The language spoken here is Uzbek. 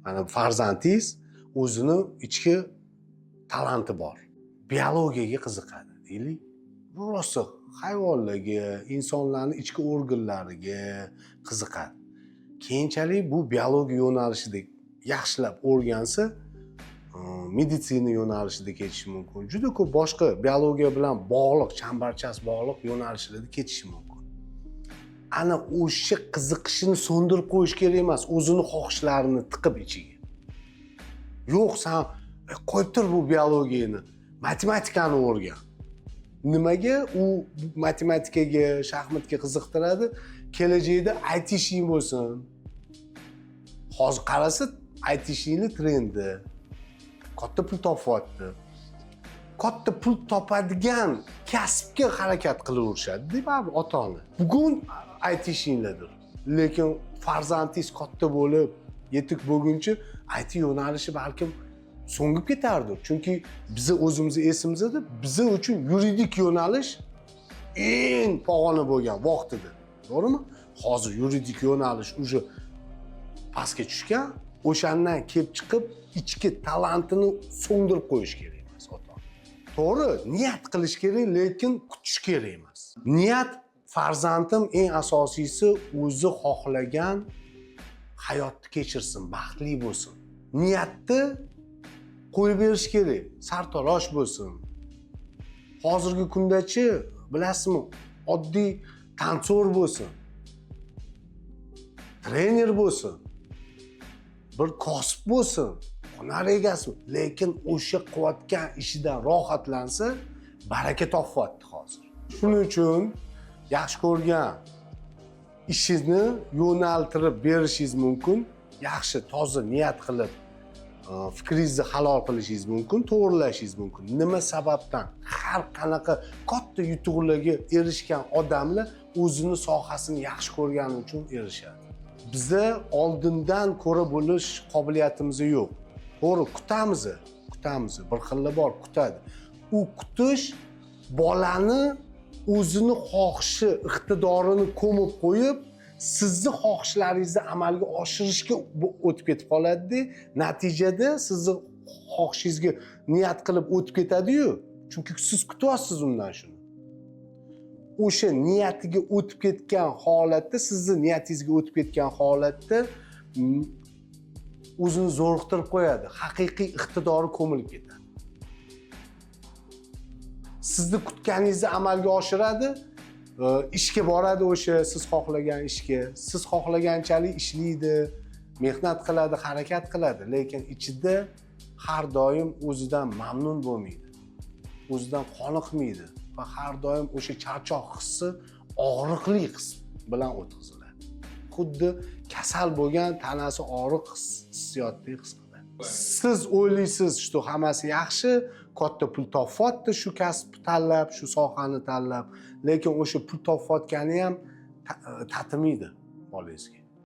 Mana, farzandingiz o'zini ichki talanti bor, biologiyaga qiziqadi deylik, rosa hayvonlarga, insonlarni ichki organlariga qiziqadi. Keyinchalik bu biologiya yo'nalishida yaxshilab o'rgansa, meditsina yo'nalishida ketishi mumkin, juda ko'p boshqa biologiya bilan bog'liq, chambarchas bog'liq yo'nalishlarda ketishi mumkin. Ana o'sha qiziqishini so'ndirib qo'yish kerak emas, o'zini xohishlarini tiqib ichiga. Yo'q, san qo'yib tur bu biologiyani, matematikani o'rgan. Nimaga u matematikaga, shaxmatga qiziqtiradi? Kelajakda айтишник bo'lsin. Hozir qarasa, айтишник ni trendi, katta pul topyapti. Katta pul topadigan kasbga harakat qilaverishadida baribir ota ona. Bugun айтишник lardir, lekin farzandingiz katta bo'lib yetuk bo'lguncha IT yo'nalishi balkim so'ngib ketardir. Chunki bizni o'zimizni esimizda, biza uchun yuridik yo'nalish eng pog'ona bo'lgan vaqtida, to'g'rimi? Hozir yuridik yo'nalish уже pastga tushgan. O'shandan kelib chiqib, ichki talantini so'ndirib qo'yish kerak emas ota ona. To'g'ri niyat qilish kerak, lekin kutish kerak emas. Niyat: farzandim eng asosiysi o'zi xohlagan hayotni kechirsin, baxtli bo'lsin. Niyatni qo'yib berish kerak. Sartarosh bo'lsin hozirgi kundachi, bilasizmi, oddiy танцор bo'lsin, trener bo'lsin, bir kosib bo'lsin, hunar egasi, lekin o'sha qilayotgan ishidan rohatlansa, baraka topyapti hozir. Shuning uchun yaxshi ko'rgan ishini yo'naltirib berishingiz mumkin, yaxshi, toza niyat qilib, fikringizni halol qilishingiz mumkin, to'g'rilashingiz mumkin. Nima sababdan har qanaqa katta yutuqlarga erishgan odamlar o'zini sohasini yaxshi ko'rgani uchun erishadi? Biza oldindan ko'ra bo'lish qobiliyatimiz yo'q. To'g'ri, kutamiz, kutamiz, bir xili bor, kutadi. U kutish bolani o'zini xohishi, iqtidorini ko'mib qo'yib, sizni xohishlaringizni amalga oshirishga o'tib ketib qoladida, natijada sizni xohishingizga niyat qilib o'tib ketadiyu, chunki siz kutyapsiz undan shuni. O'sha niyatiga o'tib ketgan holatda, sizni niyatingizga o'tib ketgan holatda o'zini zo'riqtirib qo'yadi, haqiqiy iqtidori ko'milib ketadi. Sizni kutganingizni amalga oshiradi, ishga boradi, o'sha siz xohlagan ishga, siz xohlaganchalik ishlaydi, mehnat qiladi, harakat qiladi, lekin ichida har doim o'zidan mamnun bo'lmaydi, o'zidan qoniqmaydi va har doim o'sha charchoq hissi, og'riqli his bilan o'tkaziladi. Xuddi kasal bo'lgan, tanasi og'riq hissiyotdek his qiladi. Siz o'ylaysiz, что hammasi yaxshi, katta pul topyapti shu kasbni tanlab, shu sohani tanlab, lekin o'sha pul topayotgani ham tatimaydi bolangizga.